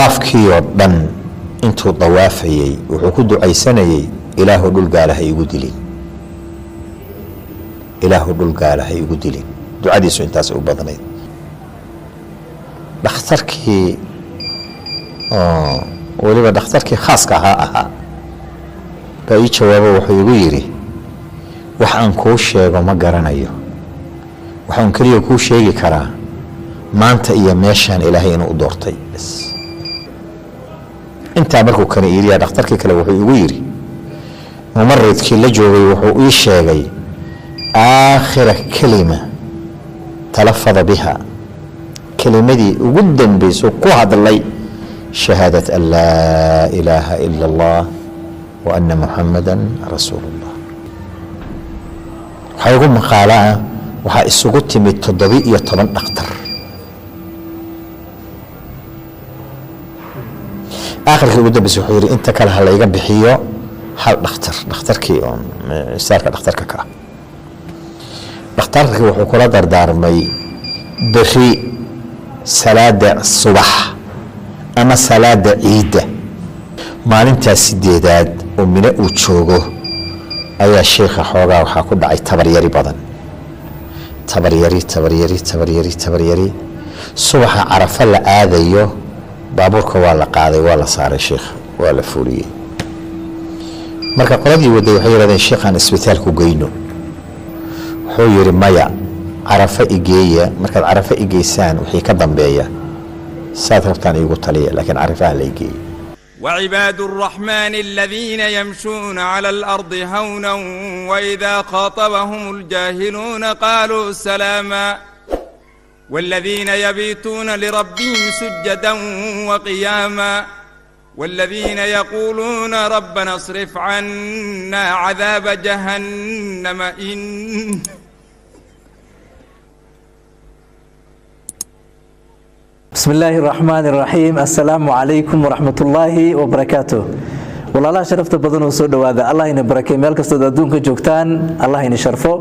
Dawaafkii oo dhan intuu dawaafayey, wuxuu ku ducaysanayey: "Ilaahu, dhul gaala ha igu dilin, Ilaahu, dhul gaala ha igu dilin." Ducadiisu intaas u badnayd. Dhakhtarkii oo weliba dhakhtarkii khaaska ahaa baa ii jawaabo. Wuxuu igu yidhi: "Wax aan kuu sheego ma garanayo. Waxaan keliya kuu sheegi karaa maanta iyo meeshaan Ilaahay inuu u doortay bas." Intaa markuu kani iiriyaa, dhakhtarkii kale wuxuu igu yidhi: "Mumaridkii la joogay wuxuu ii sheegay aakhira kelima talafada biha, kelimadii ugu dambayso ku hadlay, shahaadat an laa ilaaha ila Allah wa ana Muxamada rasuulu Allah." Waxaa igu maqaalaa waxaa isugu timid 17 dhakhtar. Aakhirkii ugu dambaysa wuxuu yidhi: "Inta kale ha layga bixiyo hal dhakhtar." Dhakhtarkii oo saarka dhakhtarka ka ah, dhakhtarkii wuxuu kula dardaarmay: "Beri salaada subax ama salaada ciidda." Maalintaas sideedaad oo Mino uu joogo ayaa sheikha xoogaa waxaa ku dhacay tabaryari badan, tabaryari, tabaryari, tabaryari, tabaryari. Subaxa Carafa la aadayo, baabuurka waa la qaaday, waa la saaray sheikha, waa la fuuliyey. Marka qoladii waday waxay yihahdeen: "Sheikhaan isbitaalku geyno." Wuxuu yidhi: "Maya, Carafa igeeya. Markaad Carafa igeysaan, wixii ka dambeeya saad rabtaan iigu taliya, laakiin Carafaha la igeeyo." وعباد الرحمن الذين يمشون على الأرض هونا وإذا خاطبهم الجاهلون قالوا سلاما والذين يبيتون لربهم سجدا وقياما والذين يقولون ربنا اصرف عنا عذاب جهنم إن بسم الله الرحمن الرحيم. السلام عليكم ورحمة الله وبركاته. Walaalaha sharafta badan oo soo dhawaada, Allah ina barakay. Meel kastood adduunka joogtaan, Allah ina sharfo.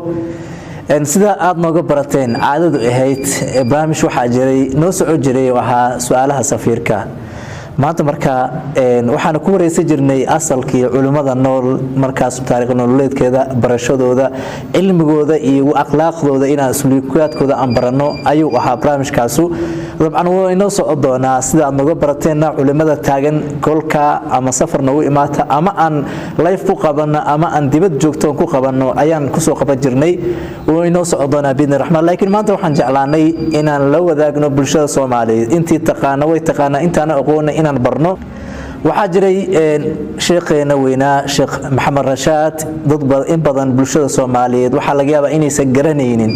Sida aada nooga barateen, caadadu ahayd, barnaamij waxaa jiray noo soco jiray oo ahaa su-aalaha safiirka. Maanta marka waxaana ku wareysan jirnay asalkii culimmada nool, markaas taariikh nololeedkeeda, barashadooda, cilmigooda iyo akhlaaqdooda, inaan suluukiyaadkooda aan baranno ayuu ahaa barnaamijkaasu. Dabcan wuu inoo soco doonaa. Sida aad nooga barateenna, culimmada taagan golka ama safar noogu imaata ama aan live ku qabanno ama aan dibad joogtoon ku qabanno ayaan kusoo qaban jirnay. Wuu inoo soco doonaa biidni raxmaan. Laakiin maanta waxaan jeclaanay inaan la wadaagno bulshada Soomaaliyeed. Intii taqaana way taqaanaa, intaana aqoona inaan barno. Waxaa jiray sheekheena weynaa, Sheekh Maxamed Rashaad. Dad in badan bulshada Soomaaliyeed waxaa laga yaabaa inaysan garanaynin.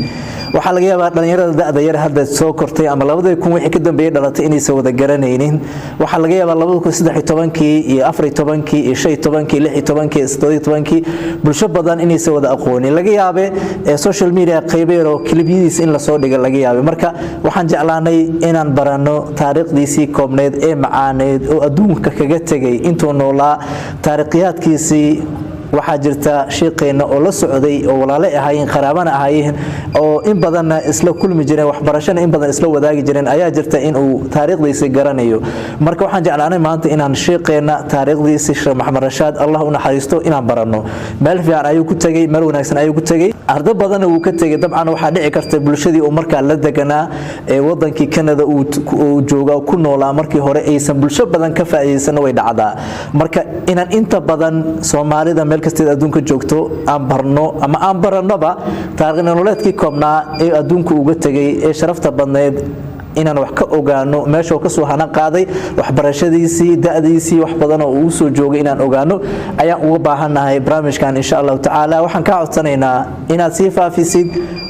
Waxaa laga yaabaa dhalinyarada da'da yar hadda soo kortay ama 2000 wixii ka dambeeyey dhalatay inaysan wada garanaynin. Waxaa laga yaabaa 2013-kii iyo 14-kii iyo 15-kii, 16-kii, 17-kii bulsho badan inaysan wada aqoonin. Laga yaabe social media qaybo yar oo clip-yadiisa in lasoo dhiga laga yaabe. Marka waxaan jeclaanay inaan baranno taariikhdiisii koobneyd ee macaaneyd oo adduunka kaga tegay intuu noolaa, taariikhyaadkiisii. Waxaa jirta shiiqeenna oo la socday oo walaale ahaayeen, qaraabana ahaayeen, oo in badanna isla kulmi jireen, waxbarashana in badan isla wadaagi jireen, ayaa jirta inuu taariikhdiisi garanayo. Marka waxaan jeclaanay maanta inaan shiiqeenna taariikhdiisi, Sheekh Maxamed Rashaad, Allah u naxariisto, inaan baranno. Meel fiican ayuu ku tegey, meel wanaagsan ayuu ku tegey, ardo badanna wuu ka tegey. Dabcan waxaa dhici karta bulshadii uu markaa la deganaa ee wadankii Canada uu jooga ku noolaa markii hore aysan bulsho badan ka faa'iidaysan, way dhacdaa. Marka inaan inta badan Soomaalida meel kasteed adduunka joogto aan barno ama aan barannoba taariikh nololeedkii koobnaa ee adduunka uga tegay ee sharafta badneed, inaan wax ka ogaano meesha uu kasoo hana qaaday, waxbarashadiisii, da'diisii, wax badan oo uu soo joogay inaan ogaano ayaan uga baahannahay barnaamijkan, insha Allahu tacaala. Waxaan kaa codsanaynaa inaad sii faafisid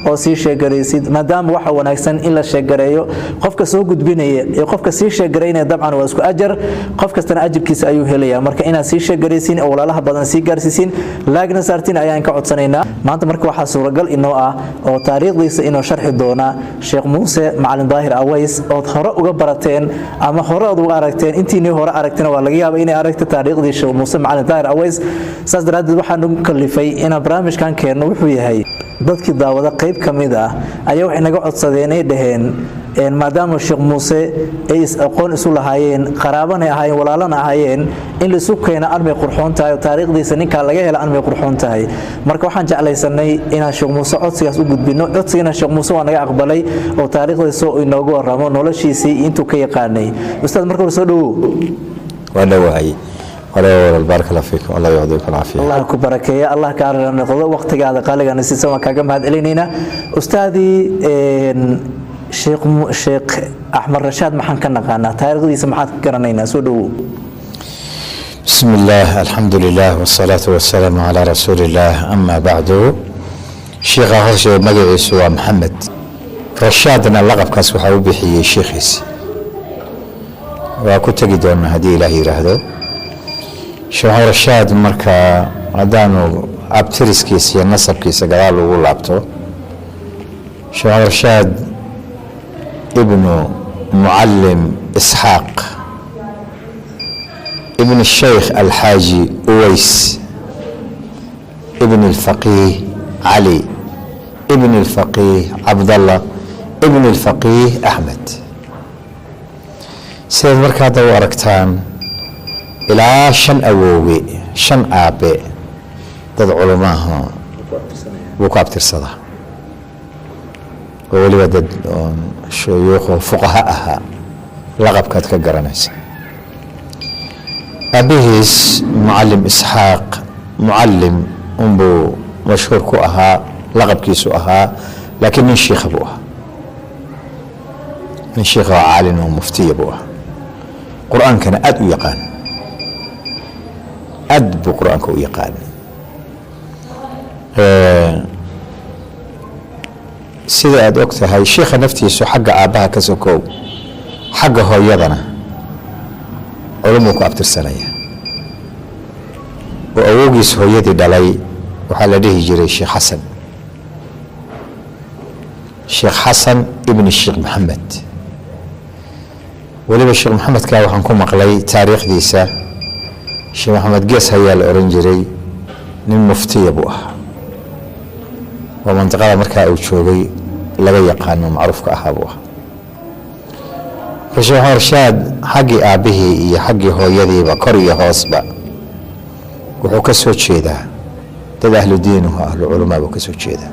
oo sii share-garaysid, maadaama waxa wanaagsan in la share-gareeyo. Qofka soo gudbinaya iyo qofka sii share-garaynaya dabcan waa isku ajar, qof kastana ajirkiisa ayuu helaya. Marka inaad sii share-garaysiin oo walaalaha badan sii gaarsiisiin, like-na saartiin ayaan ka codsanaynaa. Maanta marka waxaa suuragal inoo ah oo taariikhdiisa inoo sharxi doona Sheekh Muuse Macalin Daahir Aways, ood hore uga barateen ama hore ood uga aragteen. Intiinii hore aragtena waa laga yaaba inay aragta taariikhdii Sheekh Muuse Macalin Daahir Aways. Saas daraaddeed waxaa nagu kalifay inaan barnaamijkan keenno wuxuu yahay, dadkii daawada qayb ka mid ah ayaa waxay naga codsadeen, ay dhaheen Maadaama Sheekh Muuse ay is aqoon isu lahaayeen, qaraabana ahaayeen, walaalana ahaayeen, in la isu keeno armay qurxoon tahay oo taariikhdiisa ninkaa laga hela armay qurxoon tahay. Marka waxaan jeclaysanay inaan Sheekh Muuse codsigaas u gudbino. Codsigana Sheekh Muuse waa naga aqbalay oo taariikhdiisa inoogu waramo, noloshiisii intuu ka yaqaanay. Ustaad, marka hore soo dhawow. Waa dhawahay walaal, baaraka Allah fiikum, Allah yucdiikum alcaafiya. Allah ku barakeeya, Allah kaa noqdo. Waqtigaada qaaligaana siisa waan kaaga mahad celinaynaa. Ustaadii, Sheekh Axmed Rashaad maxaan ka naqaanaa? Taariikhdiisa maxaad ka garanaynaa? Soo dhawow. بسم الله، الحمد لله، والصلاة والسلام على رسول الله، أما بعد. Sheekha horshe magaciisu waa Maxamed Rashaadna, laqabkaas waxaa u bixiyey sheekhiisi. Waa ku tegi doonaa haddii Ilaah yidhaahdo. Sheekh Maxamed Rashaad, marka haddaanu abtiriskiisa iyo nasabkiisa gadaal ugu laabto, Sheekh Maxamed Rashaad ibnu Mucalim Isxaaq ibn الsheykh Alxaaji Uways ibn الfaqiih Cali ibn الfaqiih Cabdallah ibn الfaqiih Axmed. Sidaad marka hadda u aragtaan, ilaa shan awoowe, shan aabe, dad culumaaha buu ku abtirsadaa, oo weliba dad shuyuukho fuqaha ahaa. Laqabkaad ka garanaysa, aabihiis Mucalim Isxaaq Mucalim unbuu mashhuur ku ahaa, laqabkiisu ahaa, laakiin nin shiikha buu ahaa, nin shiikha oo caalin oo muftiya buu ahaa. Qur-aankana aada u yaqaan, aad buu qur-aanka u yaqaan. Sida aada og tahay, shiikha naftiisu xagga aabbaha ka sokow, xagga hooyadana culumuu ku abtirsanaya, oo awowgiis hooyadii dhalay waxaa la dhihi jiray Sheekh Xasan, Sheekh Xasan ibni Sheekh Maxamed. Weliba Sheekh Maxamedka waxaan ku maqlay taariikhdiisa, Sheekh Maxamed Gees ayaa la oran jiray. Nin muftiya buu ahaa oo mandiqada markaa uu joogay laga yaqaano, macruufka ahaa buu ahaa. Marka Sheekh Maxamed Rashaad xaggii aabbihii iyo xaggii hooyadiiba, kor iyo hoosba, wuxuu ka soo jeedaa dad ahlu diin oo ahlu culumaa buu ka soo jeedaa.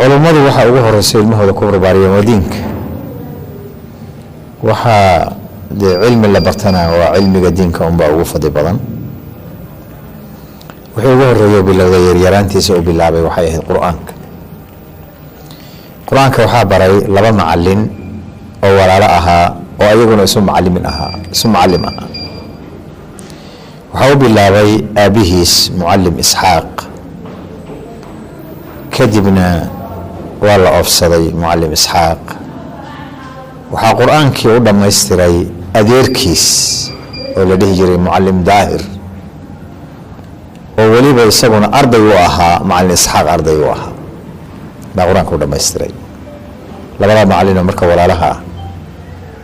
Culummadu waxaa ugu horeysa ilmahooda ku barbaariyeen waa diinka. Waxaa dee cilmi la bartana waa cilmiga diinka unbaa ugu fadli badan. Wuxuu ugu horeeyo bilowday, yaryaraantiisa u bilaabay, waxay ahayd qur-aanka. Qur-aanka waxaa baray laba macalin oo walaalo ahaa, oo ayaguna isu macalimin ahaa, isu mucalim ahaa. Waxaa u bilaabay aabihiis Mucalim Isxaaq. Kadibna waa la oofsaday Mucalim Isxaaq. Waxaa qur-aankii u dhammaystiray adeerkiis oo la dhihi jiray Mucalim Daahir, oo weliba isaguna arday u ahaa Macalin Isxaaq, arday u ahaa, baa qur-aanka u dhammaystiray. Labada macalinoo marka walaalaha ah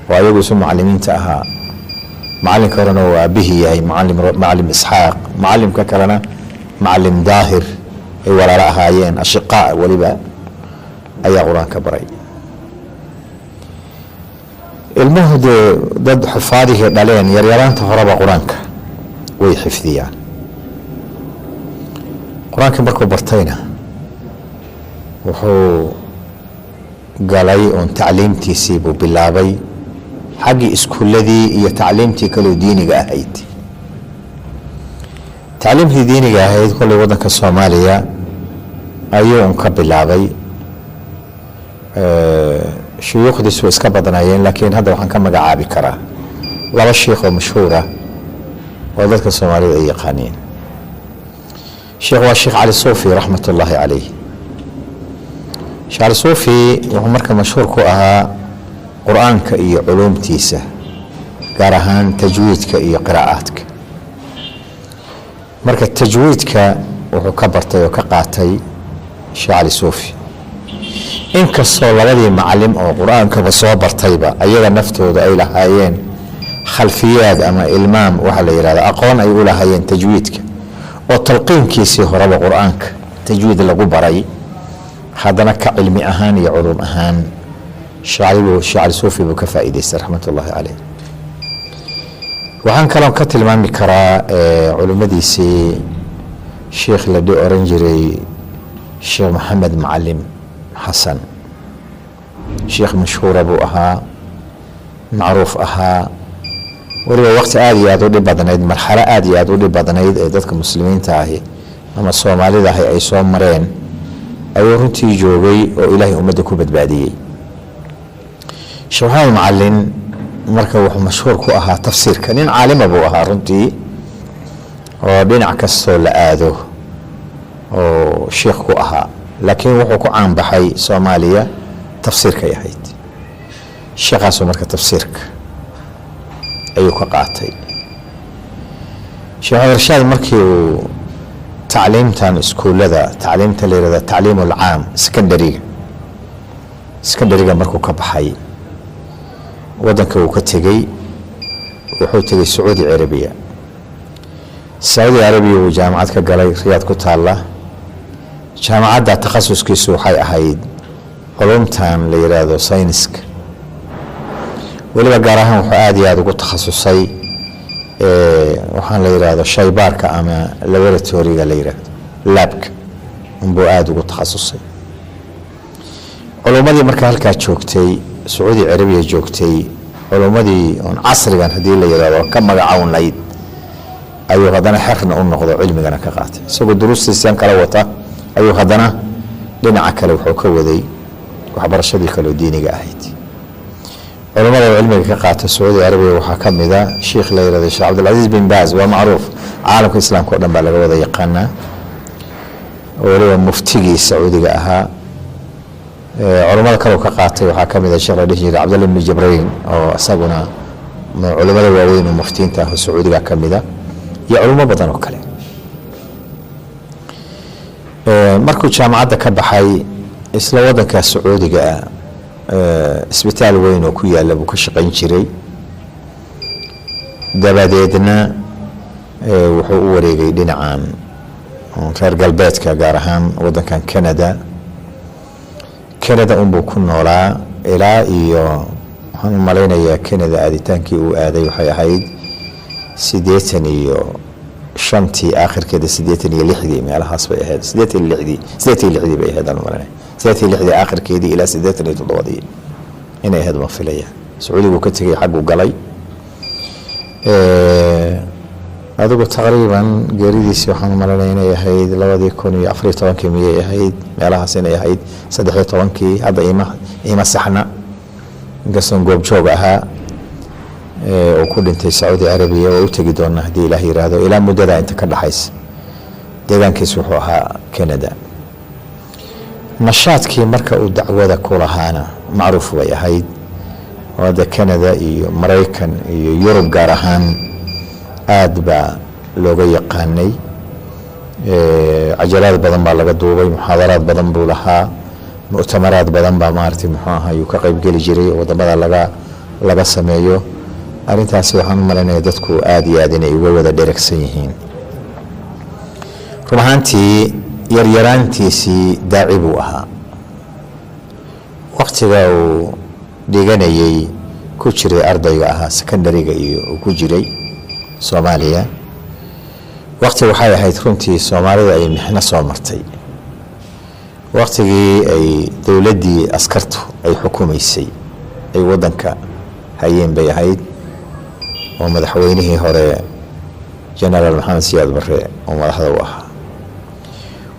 oo ayagu isu mucalimiinta ahaa, macalinka horena uu aabihii yahay Macalim Isxaaq, macalimka kalena Macalim Daahir, ay walaalo ahaayeen, ashiqaa weliba, ayaa qur-aanka baray ilmuhu. Dee dad xufaadihii dhaleen yaryaraanta horeba qur-aanka way xifdiyaan. Qur-aankii markuu bartayna, wuxuu galay oon tacliimtiisii buu bilaabay xaggii iskuuladii iyo tacliimtii kaloo diiniga ahayd. Tacliimtii diiniga ahayd kollay waddanka Soomaaliya ayuu un ka bilaabay. Shuyuukhdiisu way iska badnaayeen, laakiin hadda waxaan ka magacaabi karaa laba shiikh oo mashhuura oo dadka Soomaalida ay yaqaaniin. Sheekh waa Sheekh Cali Suufi, raxmat ullaahi caleyh. Sheekh Cali Suufi wuxuu marka mashhuur ku ahaa qur-aanka iyo culuumtiisa, gaar ahaan tajwiidka iyo qiraa'aadka. Marka tajwiidka wuxuu ka bartay oo ka qaatay Sheekh Cali Suufi, inkastoo labadii macalim oo qur-aankaba soo bartayba ayaga naftooda ay lahaayeen khalfiyaad ama ilmaam waxaa la yihahda, aqoon ay u lahaayeen tajwiidka, oo talqiinkiisii horeba qur-aanka tajwiid lagu baray. Haddana ka cilmi ahaan iyo culum ahaan Sheekh Cali Suufi buu ka faa'iidaystay, raxmatullaahi caleyh. Waxaan kaloo ka tilmaami karaa culimmadiisii sheikh la oran jiray Sheekh Maxamed Macalim Xasan. Sheikh mashhuura buu ahaa, macruuf ahaa, weliba waqti aada iyo aada u dhib badnayd, marxalo aada iyo aada u dhib badnayd ee dadka muslimiinta ahi ama Soomaalida ahi ay soo mareen ayuu runtii joogay oo Ilaahay ummadda ku badbaadiyey. Sheekh Maxamed Macalin marka wuxuu mashhuur ku ahaa tafsiirka. Nin caalima buu ahaa runtii, oo dhinac kastoo la aado oo sheikh ku ahaa, laakiin wuxuu ku caanbaxay Soomaaliya tafsiirkay ahayd. Sheekhaasuu marka tafsiirka ayuu ka qaatay. Sheekh Maxamed Rashaad markii uu tacliimtan iskuullada, tacliimta la yihahda tacliim alcaam, secondary-ga markuu ka baxay, waddanka uu ka tegey, wuxuu tegey Sacuudi Carabiya. Sacuudi Carabiya uu jaamacad ka galay Riyaad ku taalla. Jaamacadda takhasuskiisu waxay ahayd culumtan la yidhaahdo sayniska. Weliba gaar ahaan wuxuu aada iyo aada ugu takhasusay waxaan la yidhaahdo shaybaarka ama laboratory-ga la yidhaahdo, lab-ka unbuu aada ugu takhasusay. Culummadii marka halkaa joogtay, Sacuudi Carabiya joogtay, culummadii oon casrigan haddii la yidhahdo ka magacownayd ayuu haddana xerna u noqdo, cilmigana ka qaatay. Isagoo duruustiisan kala wata ayuu haddana dhinaca kale wuxuu ka waday waxbarashadii kaleo diiniga ahayd. Culummada oo cilmiga ka qaata Sacuudi Carabiya waxaa ka mida sheikh la yirahdo Sheekh Cabdilcasiis bin Baaz. Waa macruuf, caalamka islaamka o dhan baa laga wada yaqaanaa, oo weliba muftigii Sacuudiga ahaa. Culummada kaleo ka qaatay waxaa ka mida sheekh la dhihi jiray Cabdalla bni Jibriil, oo isaguna culummada waaweyn oo muftiinta ah oo Sacuudiga ka mida, iyo culummo badan oo kale. Markuu jaamacadda ka baxay, isla wadanka Sacuudiga ah isbitaal weyn oo ku yaala buu ka shaqayn jiray. Dabadeedna wuxuu u wareegay dhinacan reer galbeedka, gaar ahaan wadankan Canada. Canada unbuu ku noolaa ilaa iyo, waxaan u malaynayaa, Canada aaditaankii uu aaday waxay ahayd 85-tii aakhirkeeda, 86-dii meelahaas bay ahayd, 86-dii, 86-dii bay ahayd aan malanaya, 86-dii aakhirkeedii ilaa 87-dii inay ahayd baan filaya. Sacuudiguu ka tegay, xagguu galay. Adigu taqriiban geeridiisii waxaan u malanaya inay ahayd 2014-kii miyay ahayd, meelahaas inay ahayd, 13-kii, hadda ima saxna, inkastoon goobjoog ahaa. Uu ku dhintay Sacuudi Carabiya. Waa u tegi doonaa haddii Ilaah yiraahdo. Ilaa muddada inta ka dhaxaysa deegaankiis wuxuu ahaa Canada. Nashaadkii marka uu dacwada ku lahaana macruuf bay ahayd, oo hadda Canada iyo Maraykan iyo Yurub gaar ahaan aada baa looga yaqaanay. Cajalaad badan baa laga duubay, muxaadaraad badan buu lahaa, mu'tamaraad badan baa maaragtay muxuu ahaa yuu ka qaybgeli jiray oo wadamada laga sameeyo. Arrintaasi waxaan u malaynaya dadku aada iyo aad inay uga wada dheragsan yihiin. Run ahaantii yaryaraantiisii daaci buu ahaa. Waktiga uu dhiganayey, ku jiray ardayga ahaa, secondary-ga iyo uu ku jiray Soomaaliya, wakti waxay ahayd runtii Soomaalida ay mixno soo martay, waktigii ay dowladdii askartu ay xukumaysay ay waddanka hayeen bay ahayd, oo madaxweynihii hore Genaraal Maxamed Siyaad Barre oo madaxda u ahaa.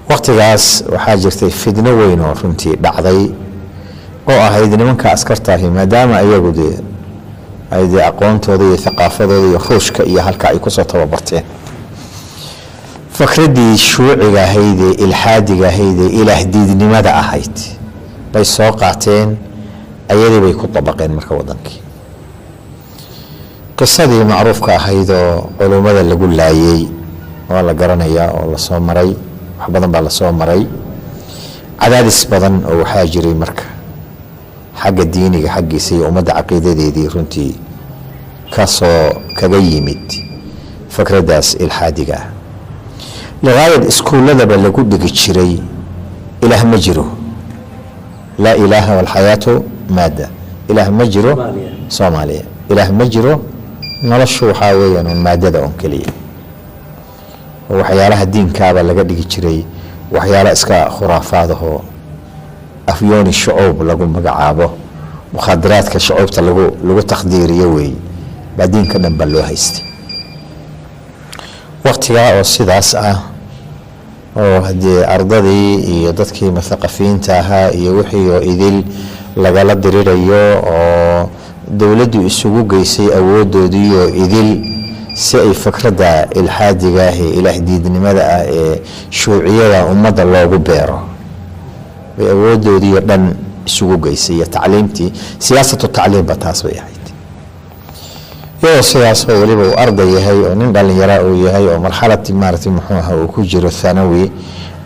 Waktigaas waxaa jirtay fidno weyn oo runtii dhacday, oo ahayd nimanka askarta ahi maadaama iyagu dee ay dee aqoontooda iyo thaqaafadooda iyo Ruushka iyo halka ay kusoo tababarteen, fikraddii shuuciga ahayd ee ilxaadiga ahayd ee ilaah diidnimada ahayd bay soo qaateen, ayadii bay ku dabaqeen. Marka wadankii qisadii macruufka ahayd oo culummada lagu laayey waa la garanayaa, oo lasoo maray, wax badan baa lasoo maray. Cadaadis badan oo waxaa jiray marka xagga diiniga xaggiisa iyo ummadda caqiidadeedii runtii kasoo kaga yimid fikraddaas ilxaadiga ah, liqaayad iskuulladaba lagu dhigi jiray ilaah ma jiro. Laa ilaaha walxayaatu maada, ilaah ma jiro. Soomaaliya ilaah ma jiro, noloshu waxaa weeyaan un maadada un keliya, oo waxyaalaha diinkaaba laga dhigi jiray waxyaala iska khuraafaadahoo afyooni shucuub lagu magacaabo, mukhaadaraadka shucuubta lagu takhdiiriyo weeye, baa diinka dhan baa loo haystay waktigaa. Oo sidaas ah oo haddii ardadii iyo dadkii muthaqafiinta ahaa iyo wixii oo idil lagala dirirayo, oo dowladdu isugu geysay awoodoodii oo idil si ay fikradda ilxaadiga ah ee ilaah diidnimada ah ee shuuciyada ummadda loogu beero, bay awoodoodii oo dhan isugu geysay iyo tacliimtii, siyaasatu tacliimba taas bay ahayd. Iyadoo sidaas oo weliba uu arday yahay oo nin dhalinyara uu yahay oo marxalad maaragtay muxuu aha uu ku jiro thanawi,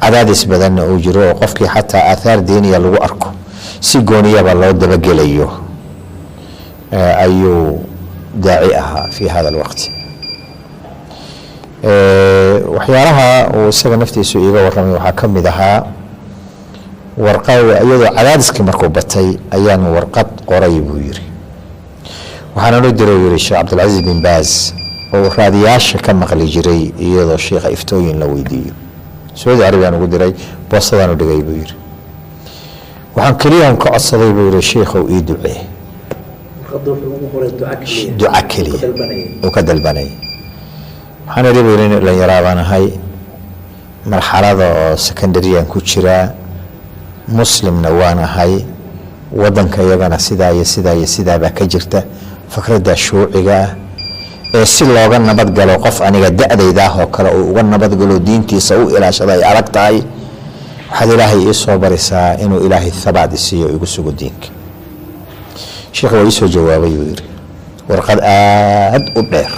cadaadis badanna uu jiro, oo qofkii xataa aathaar diiniya lagu arko si gooniyaba loo dabagelayo, ayuu daaci ahaa fi hada alwaqti. Waxyaalaha uu isaga naftiisu iiga warramay waxaa ka mid ahaa warqa, iyadoo cadaadiskii markuu batay ayaan warqad qoray buu yiri. Waxaana loo diray, yiri, Sheekh Cabdilcasiis bin Baaz oo raadiyaasha ka maqli jiray iyadoo sheikha iftooyin la weydiiyo. Sacuudi Carabiyaan ugu diray, boostadaan u dhigay buu yiri. Waxaan keliyan ka codsaday buu yiri, sheikhow ii ducee. Duca keliya uu ka dalbanayay. Waxaan idhi buu yiri, nin dhalinyaraa baan ahay, marxalada oo secondaryan ku jiraa, muslimna waan ahay, wadanka iyagana sidaa iyo sidaa iyo sidaabaa ka jirta fikradda shuuciga ah, ee si looga nabadgalo qof aniga da-dayda ah oo kale uu uga nabadgalo diintiisa u ilaashada ay adag tahay. Waxaad Ilaahay ii soo barisaa inuu Ilaahay thabaat isiiyo, igu sugo diinka. Sheekh waa iisoo jawaabay buu yiri, warqad aad u dheer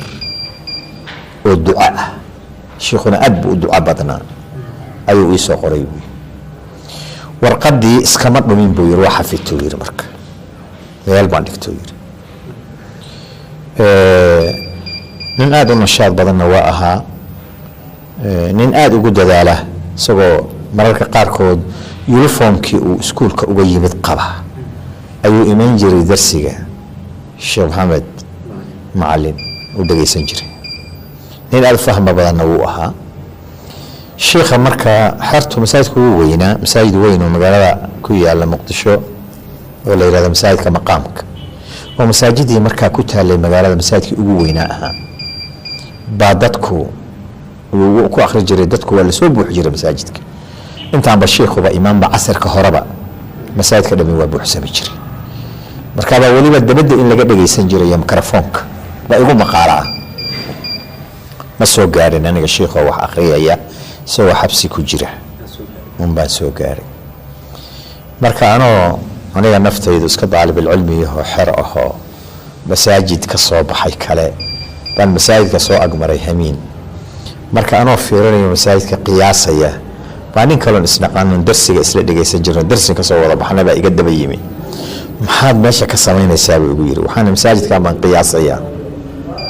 oo duco ah, shiikhuna aad buu u duco badnaa, ayuu iisoo qoray buu yiri. Warqadii iskama dhumin buu yiri, waa xafituu yiri, marka meel baan dhigtuu yiri. Nin aada u nashaad badanna waa ahaa, nin aada ugu dadaala, isagoo mararka qaarkood uniformkii uu iskuulka uga yimid qaba ayuu iman jiray darsiga Sheekh Maxamed Macalin u dhegeysan jiray. Nin aada u fahma badanna wuu ahaa shiikha. Marka xertu masaajidka wuu weynaa, masaajid weyn oo magaalada ku yaala Muqdisho oo la yihahdo masaajidka Maqaamka, oo masaajidii markaa ku taalay magaalada masaajidkii ugu weynaa ahaa, baa dadku uu ku akhri jiray. Dadku waa lasoo buuxi jiray masaajidka intaanba shiikuba imaanba. Casarka horeba masaajidka dhami waa buuxsami jiray. Markaabaa weliba dabadda in laga dhegeysan jiray mikrofoonka baa igu maqaala ah. Ma soo gaarin aniga shiikhoo wax akhriyaya, isagoo xabsi ku jira un baan soo gaaray. Marka anoo aniga naftaydu iska daalibilcilmiyahoo xer ahoo masaajid ka soo baxay kale baan masaajidka soo agmaray hamiin. Marka anoo fiirinayo masaajidka qiyaasaya baa nin kaloon isnaqaanon darsiga isla dhegeysan jirno, darsi kasoo wada baxna baa iga daba yimi. "Maxaad meesha ka samaynaysaa?" buu igu yiri. "Waxaana masaajidkan baan qiyaasayaa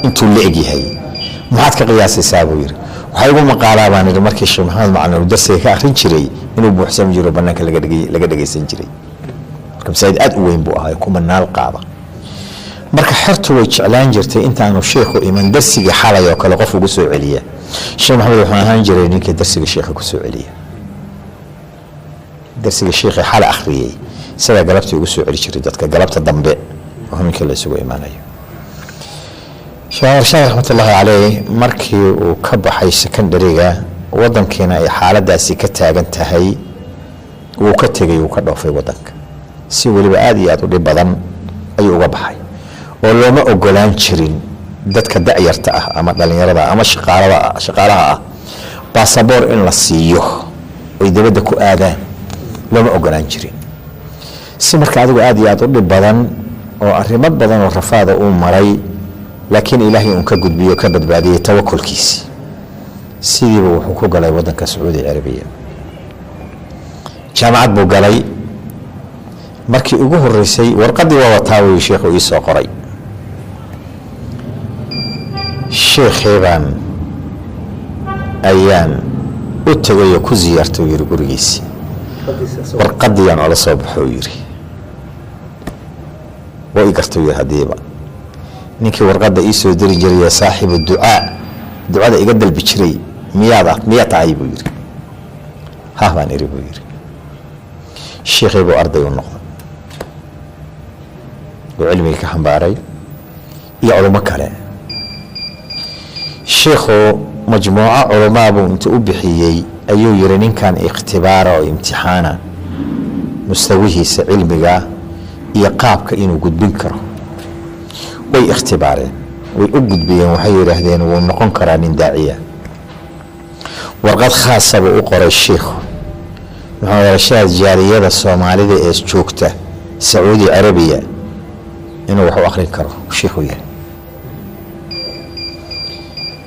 intuu la egyahay." "Maxaad ka qiyaasaysaa?" buu yiri. "Waxaa igu maqaalaa," baan idhi, "markii Sheekh Maxamed Macalin uu darsiga ka akhrin jiray inuu buuxsami jiro, banaanka laga dhegeysan jiray." Marka masaajid aad u weyn buu ahaa, kumanaal qaada. Marka xertu way jeclaan jirtay intaanu sheikhu iman darsigii xalay oo kale qof ugu soo celiya. Sheekh Maxamed wuxuu ahaan jiray ninkii darsiga sheikha ku soo celiya. Darsiga sheikha xalay akhriyey isagaa galabtii ugu soo celi jiray dadka, galabta dambe oo habeenkii la isugu imaanayo. Sheekh Rashaad raxmatullaahi caleyh markii uu ka baxay secondaryga, wadankiina ay xaaladaasi ka taagan tahay, wuu ka tegey, wuu ka dhoofay wadanka. Si weliba aada iyo aada u dhib badan ayuu uga baxay, oo looma ogolaan jirin dadka da'yarta ah ama dhalinyarada ama shaqaalada shaqaalaha ah baasaboor in la siiyo oy dibadda ku aadaan, looma ogolaan jirin. Si marka adigu aada iyo aada u dhib badan oo arrimo badan oo rafaada uu maray, laakiin Ilaahay uun ka gudbiyo, ka badbaadiyey tawakulkiisi, sidiiba wuxuu ku galay wadanka Sacuudi Carabiya. Jaamacad buu galay. Markii ugu horeysay warqadii waa wataa wuu sheikhu ii soo qoray. Sheekhii baan ayaan u tegay oo ku ziyaartay, uu yiri, gurigiisii. Warqadiyaan ola soo baxo, yiri, waa i garta, yiri, haddiiba ninkii warqadda ii soo diri jiray, saaxibu ducaa, ducada iga dalbi jiray, miyaada miyaa tahay, buu yiri. Hah, baan iri, buu yiri. Shiikhii buu arday u noqday oo cilmiga ka xambaaray iyo culummo kale. Shiikhu majmuuco culamaa buu inta u bixiyey ayuu yiri, ninkan ikhtibaara oo imtixaana mustawihiisa cilmiga iyo qaabka inuu gudbin karo. Way ikhtibaareen, way u gudbiyeen. Waxay yidhaahdeen, wuu noqon karaa nin daaciya. Warqad khaasa buu u qoray shiikhu, muxuu rashaad jaaliyada Soomaalida ee joogta Sacuudi Carabiya inuu wax u akrin karo shiikhu yahay.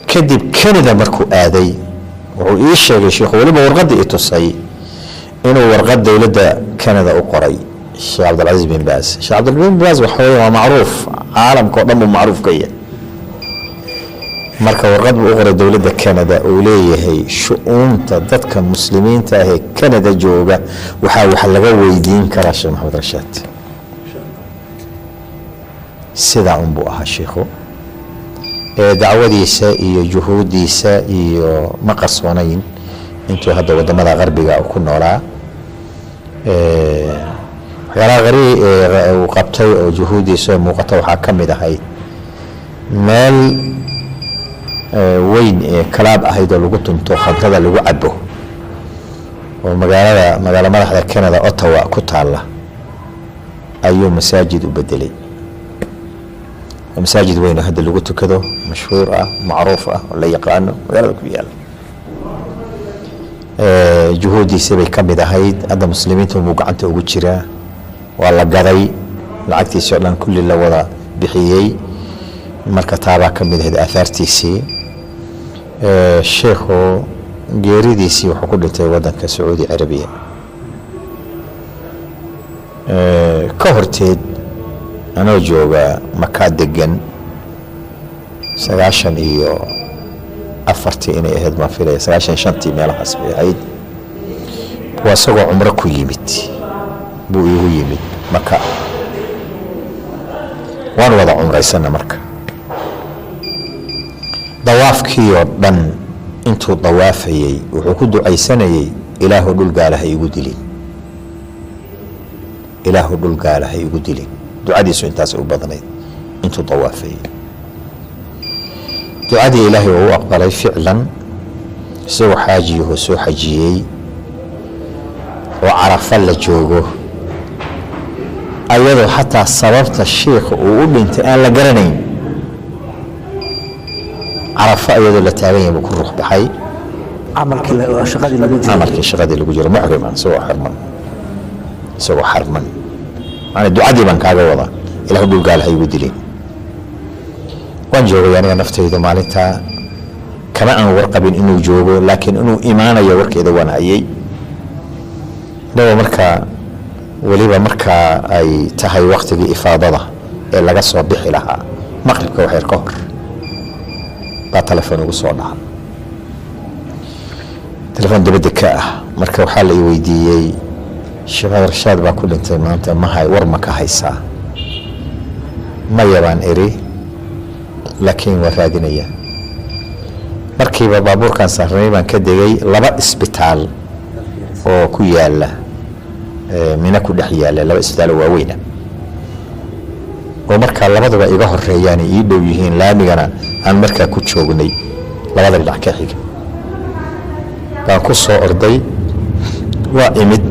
Kadib Canada markuu aaday, wuxuu ii sheegay shiikhu, weliba warqadda i tusay, inuu warqad dowladda Canada u qoray Sheekh Cabdilcasiis bin Baaz. Sheekh Cabdilcasiis bin Baaz waxa weeye waa macruuf, caalamka oo dhan buu macruuf ka yahay. Marka warqad buu u qoray dowladda Canada uu leeyahay, shu-uunta dadka muslimiinta ah ee Canada jooga waxaa wax laga weydiin karaa Sheekh Maxamed Rashaad. Sidaa unbuu ahaa shiikhu. Dacwadiisa iyo juhuuddiisa iyo ma qarsoonayn intuu hadda wadamada qarbiga ku noolaa. Waxyaalaha qari uu qabtay oo juhuuddiisa muuqata waxaa ka mid ahayd meel weyn ee club ahayd oo lagu tunto, khamrada lagu cabo, oo magaalada, magaalo madaxda Canada, Ottawa ku taalla, ayuu masaajid u bedelay. Waa masaajid weyn oo hadda lagu tukado, mashhuur ah, macruuf ah, oo la yaqaano, magaalada ku yaala. Juhuuddiisa bay ka mid ahayd. Hadda muslimiinta buu gacanta ugu jiraa, waa la gaday, lacagtiisi o dhan kulli la wada bixiyey. Marka taabaa ka mid ahayd aahaartiisii. Sheikhu geeridiisii wuxuu ku dhintay wadanka Sacuudi Carabiya. Ka horteed, anoo jooga Makaa degan, 94-tii inay ahayd baan filaya, 95-tii meelahaas bay ahayd, waa isagoo cumro ku yimid buu iigu yimid Maka. Waan wada cumraysana. Marka dawaafkii oo dhan intuu dawaafayey wuxuu ku ducaysanayey, "Ilaahu dhul gaala ha igu dilin, Ilaahu dhul gaala ha igu dilin." Ducadiisu intaas u badnayd intuu dawaafayey. Ducadii Ilaahay oo u aqbalay ficlan, isagoo xaajiyahoo soo xajiyey oo Carafa la joogo, ayadoo xataa sababta shiikha uu u dhintay aan la garanayn, Carafa iyadoo la taagan yahay buu ku ruux baxay. Camalkii shaqadii lagu jiray. Camalkii shaqadii lagu jiro, muxriman, isagoo xirman, isagoo xarman. Maanaa ducadii baan kaaga wadaa, "Ilahu dhul gaala ha igu dilin." Waan joogay aniga naftaydu maalintaa, kama aan warqabin inuu joogo, laakiin inuu imaanayo warkeeda waan hayay. Inagoo markaa weliba markaa ay tahay waktigii ifaadada ee laga soo bixi lahaa maqribka waxyar ka hor baa telefoon ugu soo dhaca, telefoon dibadda ka ah. Marka waxaa la i weydiiyey, "Sheekh Rashaad baa ku dhintay maanta, mahay war ma ka haysaa?" "Maya," baan iri, "laakiin waa raadinaya." Markiiba baabuurkan saarnay baan ka degay. Laba isbitaal oo ku yaala Mina ku dhex yaala, laba isbitaal oo waaweyna oo markaa labaduba iga horeeyaan, ii dhow yihiin, laamigana aan markaa ku joognay labada dhinac ka xiga, baan ku soo orday. Waa imid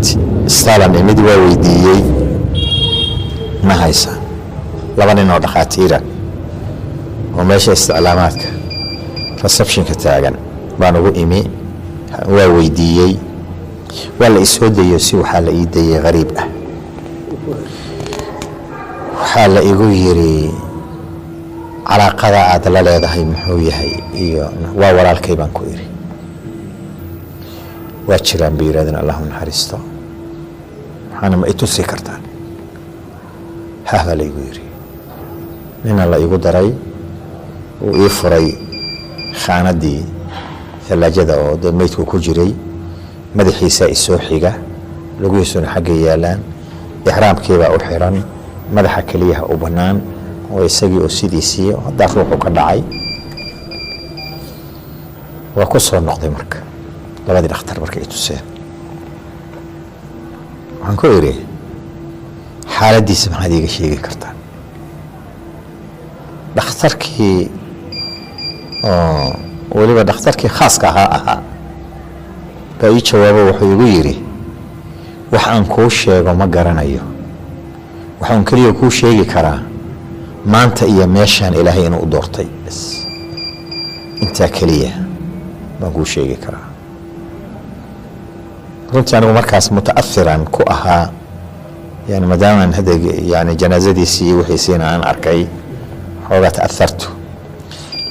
istaalan imid, waa weydiiyey, "Ma haysa?" Laba nin oo dhakhaatiira oo meesha isticlaamaadka receptionka taagan baan ugu imi, waa weydiiyey. Waa la isoo dayo, si waxaa la ii dayay qariib ah. Waxaa la igu yiri, "Calaaqada aad la leedahay muxuu yahay?" Iyo "Waa walaalkay," baan ku iri. "Waa jiraan," bay yidhahdeen, "Allahu naxariisto." "Waxaana ma itusi kartaan?" "Hah," baa la igu yiri. Nina la igu daray, uu ii furay khaanadii tallaajada oo dee meydku ku jiray. Madaxiisa isoo xiga. Lugihiisuna xaggay yaalaan, ixraamkiibaa u xiran, madaxa keliyaha u bannaan, oo isagii oo sidiisii haddaa ruuxu ka dhacay. Waa ku soo noqday. Marka labadii dhakhtar markay i tuseen, waxaan ku idhi, "Xaaladdiisa maxaad iiga sheegi kartaa?" Dhakhtarkii oo weliba dhakhtarkii khaaska ahaa baa ii jawaabo. Wuxuu igu yidhi, "Wax aan kuu sheego ma garanayo. Waxaan keliya kuu sheegi karaa maanta iyo meeshaan Ilaahay inuu u doortay, bas intaa keliya baan kuu sheegi karaa." Runtii anigu markaas muta'ahiran ku ahaa, yani maadaamaan hadda yani janaasadiisii iyo wixiisiina aan arkay, xoogaa ta'ahartu.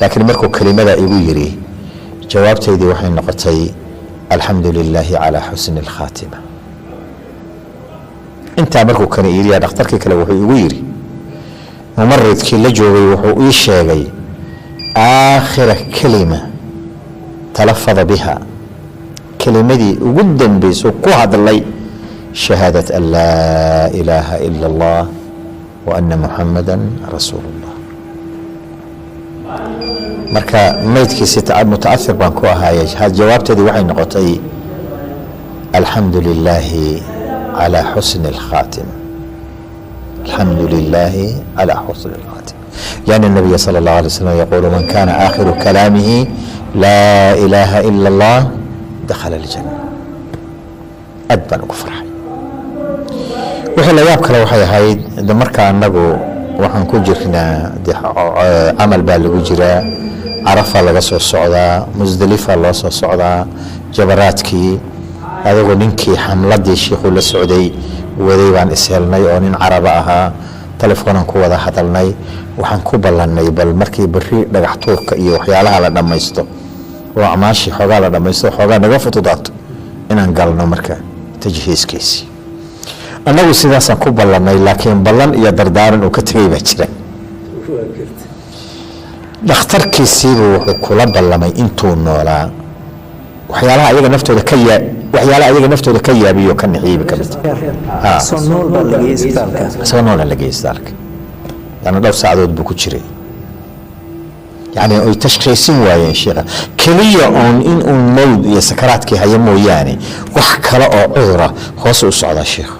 Laakiin markuu kelimada igu yidhi, jawaabtaydii waxay noqotay, "Alxamdu lilaahi calaa xusni alkhaatima." Intaa markuu kani yidhi, dhakhtarkii kale wuxuu igu yidhi, mumaridkii la joogay wuxuu ii sheegay aakhira kelima talafada biha, kelimadii ugu dambeysuu ku hadlay, shahaadat an laa ilaaha ila allah wa ana muxamada rasuulu اllah. Marka maydkiisi mutaathir baan ku ahaaye, jawaabteedii waxay noqotay, "Alxamdu lilaahi calaa xusni alkhaatima, alxamdu lilaahi calaa xusni alkhaatima," lianna الnabiya sala اllah alay slam yaquulu, "Man kana aakhiru kalaamihi laa ilaaha ila allah dakhala aljanna." Aad baan ugu farxay. Wixii la yaab kale waxay ahayd, de marka anagu waxaan ku jirnaa de camal baa lagu jiraa, Carafa laga soo socdaa, Musdalifa loo soo socdaa, jabaraadkii. Adagoo ninkii xamladii shiikhuu la socday waday baan ishelnay, oo nin Caraba ahaa. Telefoonaan ku wada hadalnay. Waxaan ku ballannay bal markii beri dhagax tuurka iyo waxyaalaha la dhammaysto oo acmaashii xoogaa la dhammaysto, xoogaa naga fududaato, inaan galno marka tajhiiskiisii. Annagu sidaasaan ku ballannay, laakiin ballan iyo dardaaran uu ka tegay baa jira. Dhakhtarkiisiibuu wuxuu kula ballamay intuu noolaa waxyaalaha ayaga naftooda ka yaa waxyaalaha ayaga naftooda ka yaabiyo, ka nixiibi ka mid. Soo nool baa la geeyey isbitaalka? Isagoo noola la geeyey isbitaalka. Yani dhowr saacadood buu ku jiray. Yani ay tashkhiisin waayeen sheikha, keliya oon in uun mowd iyo sakaraadkii haya mooyaane, wax kale oo cudura. Hoos u socdaa sheikhu,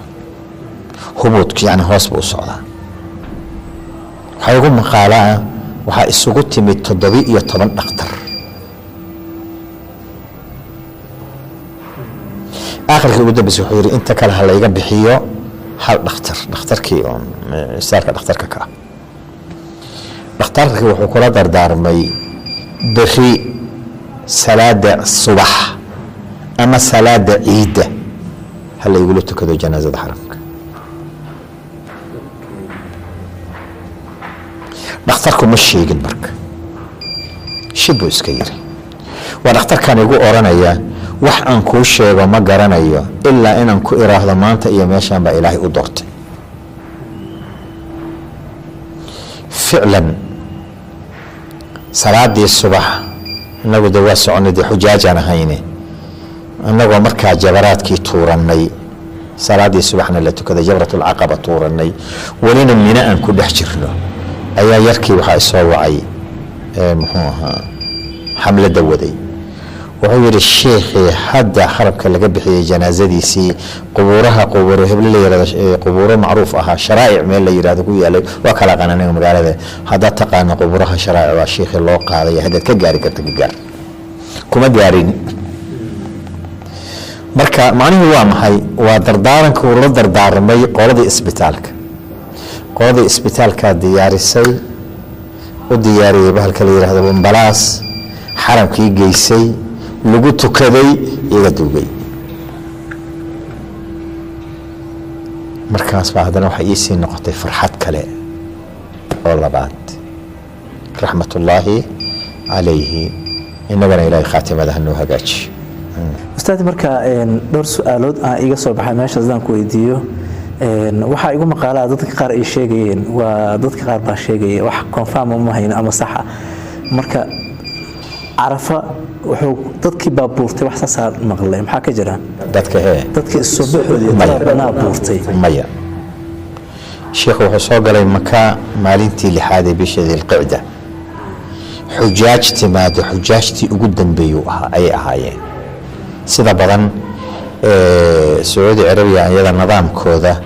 hubuudka yani hoos buu u socdaa. Waxaa igu maqaalaa, waxaa isugu timid 17 dhakhtar. Aakhirkii ugu dambeysay wuxuu yidhi, "Inta kale ha layga bixiyo hal dhakhtar." Dhakhtarkii oon isbitaalka dhakhtarka ka ah, dhakhtarkii wuxuu kula dardaarmay, "Beri salaada subax ama salaada ciidda ha la igula tukado janaasada xaramka." Dhakhtarku ma sheegin marka, shib buu iska yiri. Waa dhakhtarkan igu oranaya, "Wax aan kuu sheego ma garanayo, ilaa inaan ku iraahdo maanta iyo meeshaan baa Ilaahay u doortay." Ficlan salaadii subax inagu de waa soconay, dee xujaajaan ahayne. Annagoo markaa jabaraadkii tuurannay, salaadii subaxna la tukaday, jabratulcaqaba tuurannay, welina Mina aan ku dhex jirno, ayaa yarkii waxaa isoo wacay muxuu ahaa xamladda waday. Wuxuu yidhi, "Sheekhii hadda xarabka laga bixiyey janaasadiisii, qubuuraha, qubuuro heble la yirahdo, qubuuro macruuf ahaa, Sharaa'ic meel la yirahdo ku yaalay, waa kala aqaan aniga magaalada, haddaad taqaano qubuuraha Sharaa'ic, waa sheekhii loo qaaday. Haddaad ka gaari karta, ka gaar." Kuma gaarin. Marka macnuhu waa maxay? Waa dardaaranka uu la dardaarmay qoladii isbitaalka. Qoladii isbitaalkaa diyaarisay, u diyaariyey bahalka la yihahdo ambalaas, xaramkii geysay, lagu tukaday, iyaga duugay. Markaas baa haddana waxay iisii noqotay farxad kale oo labaad. Raxmatullaahi calayhi, inagana Ilaahay khaatimada hanoo hagaajiyo. Ustaad, marka dhowr su-aalood aan iga soo baxay meesha sidaan ku weydiiyo. Waxaa igu maqaalaa dadka qaar ay sheegayeen, waa dadka qaar baa sheegaya, wax confirm ma hayno ama saxa marka. Carafa wuxuu dadkii baa buurtay, wax saasaa maqlay, maxaa ka jira? Dadka hee? Dadkii subaxoodii banaa buurtay. Maya, sheikhu wuxuu soo galay Maka maalintii lixaad ee bisha Dilqicda. Xujaaj timaado xujaajtii ugu dambeeyuu ahaa ayay ahaayeen. Sida badan Sacuudi Carabiya iyada nidaamkooda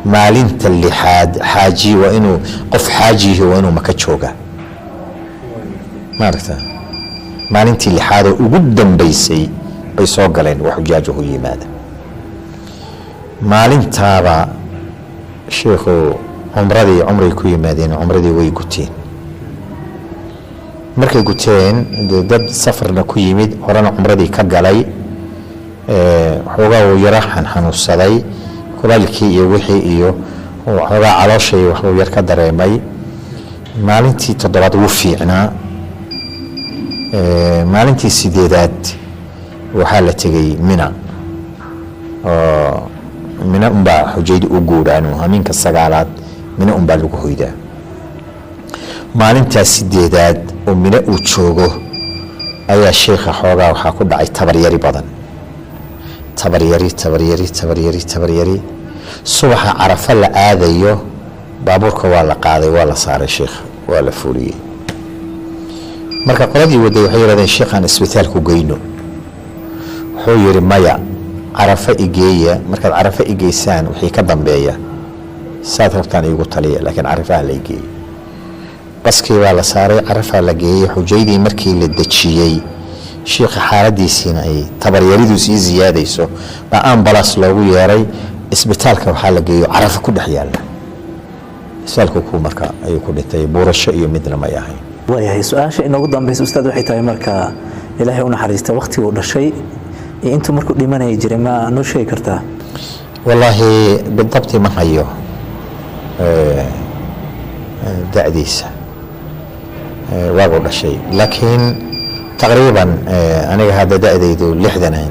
maalinta lixaad xaaji waa inuu, qof xaajihi waa inuu Maka jooga. Maaragta, maalintii lixaad oo ugu dambeysay bay soo galeen. Waa xujaajuhu yimaada maalintaaba. Sheikhu cumradii, cumray ku yimaadeen, cumradii way guteen. Markay guteen, dee dad safarna ku yimid, horena cumradii ka galay, waxoogaa uu yaro xanuunsaday, kulaylkii iyo wixii iyo waxoogaa calooshay waxbuu yar ka dareemay. Maalintii toddobaad wuu fiicnaa. Maalintii sideedaad waxaa la tegey Mina, oo Mina unbaa xujayda u guuraan. Hameenka sagaalaad Mina unbaa lagu hoydaa. Maalintaas sideedaad oo Mine uu joogo ayaa sheikha xoogaa waxaa ku dhacay tabaryari badan, tabaryari, tabaryari, tabaryari, tabaryari. Subaxa Carafa la aadayo, baabuurka waa la qaaday, waa la saaray sheikha, waa la fuuliyey. Marka qoladii waday waxay yidhahdeen, "Sheikhaan isbitaalku geyno." Wuxuu yidhi, "Maya, Carafa igeeya. Markaad Carafa igeysaan, wixii ka dambeeya saad rabtaan iigu taliya, laakiin Carafaha la igeeyo." Baskii baa la saaray, Carafaa la geeyey. Xujaydii markii la dejiyey, shiikha xaaladiisiina ay tabaryaridu sii siyaadayso, baa ambulance loogu yeeray. Isbitaalka waxaa la geeyo Carafa ku dhex yaalla. Isbitaalku ku marka ayuu ku dhintay. Buurasho iyo midna may ahayn. Waayahay, su-aasha inoogu dambaysa, ustaad, waxay tahay marka Ilaahay u naxariista, waqtiguu dhashay iyo intuu markuu dhimanaya jiray, ma noo sheegi kartaa? Wallaahi bidabti ma hayo da'diisa waaguu dhashay, laakiin taqriiban aniga hadda da'daydu 60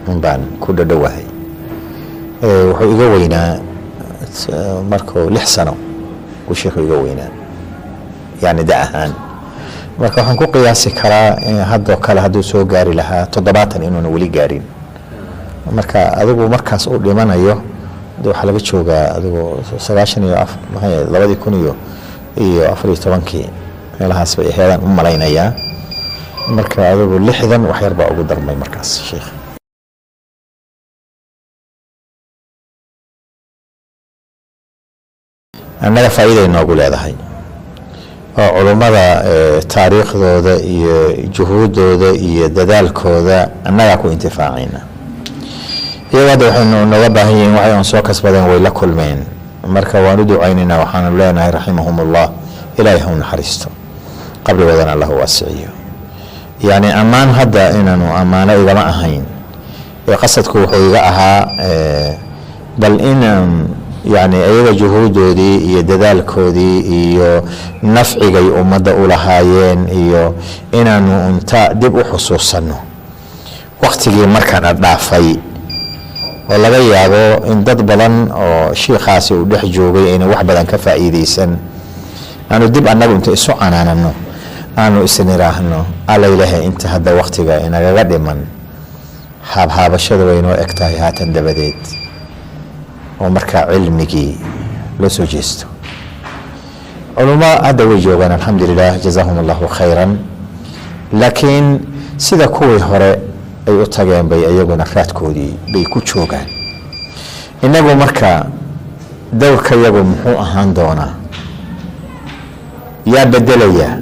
un baan ku dhadhowahay. Wuxuu iga weynaa markuu 6 sano uu sheikhu iga weynaa, yani da ahaan. Marka waxaan ku qiyaasi karaa haddoo kale hadduu soo gaari lahaa 70 inuuna weli gaarin. Marka adigu markaas uu dhimanayo de waxaa laga joogaa adigu sagaashan iyo maxay ahayd, 2014-kii meelahaas bay aheedaan u malaynayaa. Marka adigu 60 wax yar baa ugu darmay markaas sheikh. Annaga faa'iiday noogu leedahay oo culummada taariikhdooda iyo juhuuddooda iyo dadaalkooda annagaa ku intifaacayna. Iyago hadda waxaynu nooga baahan yihiin, waxay on soo kasbadeen way la kulmeen. Marka waan u ducaynaynaa, waxaanu leenahay raximahum ullah, Ilaahay ha u naxariisto, qabrigoodana Allah waasiciyo. Yani ammaan hadda inaanu ammaano igama ahayn ee qasadku wuxuu iga ahaa bal inaan yani iyaga juhuudoodii iyo dadaalkoodii iyo nafcigay ummadda u lahaayeen iyo inaanu unta dib u xusuusanno waktigii markaana dhaafay, oo laga yaabo in dad badan oo shiikaasi uu dhex joogay ayna wax badan ka faa'iideysan. Aanu dib annagu inta isu canaanano, aanu isniraahno, alla ilaahay, inta hadda waktiga inagaga dhiman haabhaabashada way inoo eg tahay haatan dabadeed, oo markaa cilmigii loo soo jeesto. Culummo hadda way joogaan, alxamdulilah, jazaahum allahu khayran, laakiin sida kuwii hore ay u tageen bay iyaguna raadkoodii bay ku joogaan. Inagu marka dowrka yagu muxuu ahaan doonaa? Yaa bedelaya?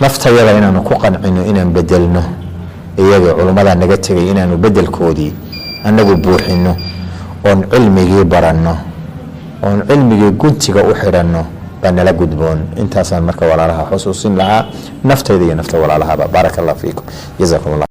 Naftayada inaanu ku qancino inaan bedelno iyaga culummadaa naga tegay, inaanu bedelkoodii annagu buuxino, oon cilmigii baranno, oon cilmigii guntiga u xidhanno baa nala gudboon. Intaasaan marka walaalaha xusuusin lahaa, naftayda iyo nafta walaalahaba. Baaraka allah fiikum, jazakum allah.